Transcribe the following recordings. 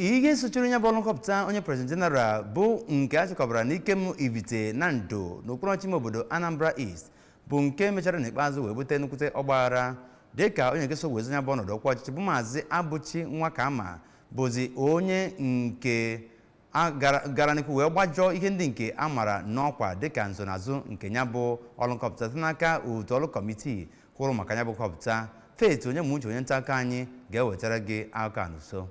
Ihe sochiri onye bụ ọrụ nhọpụta onye president general bụ nke a chịkọbara n'Ikem Ivite na Ndo n'okpuru ọchịchị ime obodo Anambra East bụ nke mechara n'ikpeazụ wee bute nnukwute ọgbaghara, dịka onye nke so wee zọọ ya bụ ọnọdụ ọkwa ọchịchị bụ Maazị Abụchi Nwakama bụzi onye nke a gara n'ihu wee gbajọọ ihe ndị nke a mara n'ọkwa dịka nsonaazụ nke ya bụ ọrụ nhọpụta site n'aka otu ọrụ kọmitii kwụrụ maka ya bụ nhọpụta. Faith Onyemuche, onye nta akụkọ anyị, ga-ewetara gị akụkọ a n'uso.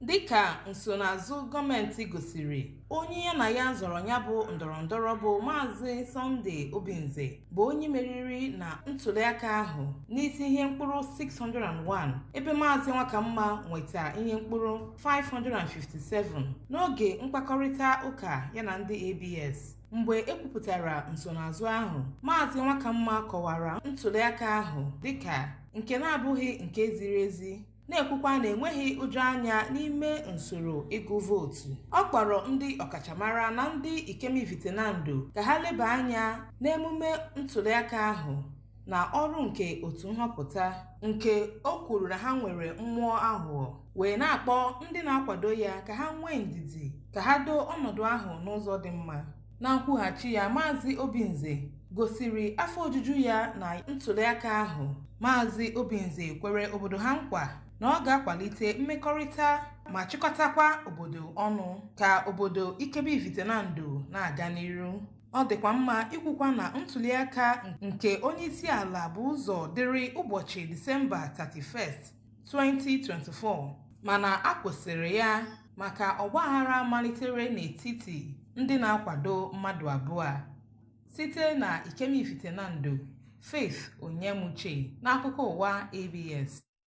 Dịka nsonaazụ gọọmenti gosiri, onye ya na ya zọrọ ya bụ ndọrọndọrọ bụ Maazị Sunday Obinze bụ onye meriri na ntuliaka ahụ n'isi ihe mkpụrụ 601, ebe Maazị Nwakamma nweta ihe mkpụrụ 557. N'oge mkpakọrịta ụka ya na ndị ABS mgbe ekwupụtara nsonaazụ ahụ, Maazị Nwakamma kọwara ntuliaka ahụ dịka nke na-abụghị nke ziri ezi, na-ekwukwa na enweghị ụjọ anya n'ime usoro ịgụ vootu. Ọ kpọrọ ndị ọkachamara na ndị Ikem Ivite na Ndo ka ha leba anya n'emume ntuliaka ahụ na ọrụ nke otu nhọpụta, nke o kwuru na ha nwere mmụọ aghụghọ, wee na-akpọ ndị na-akwado ya ka ha nwee ndidi ka ha doo ọnọdụ ahụ n'ụzọ dị mma. Na nkwughachi ya, Maazị Obinze gosiri afọ ojuju ya na ntuliaka ahụ. Maazị Obinze kwere obodo ha nkwa na ọ ga-akwalite mmekọrịta ma chịkọtakwa obodo ọnụ ka obodo Ikem Ivite na Ndo na-aga n'iru. Ọ dịkwa mma ikwukwa na ntuliaka nke onyeisi ala bụ ụzọ dịrị ụbọchị Disemba 31, 2024, mana a kwụsịrị ya maka ọgbaghara malitere n'etiti ndị na-akwado mmadụ abụọ a. Site na Ikem Ivite na Ndo, Faith Onyemuche n'akụkọ ụwa ABS.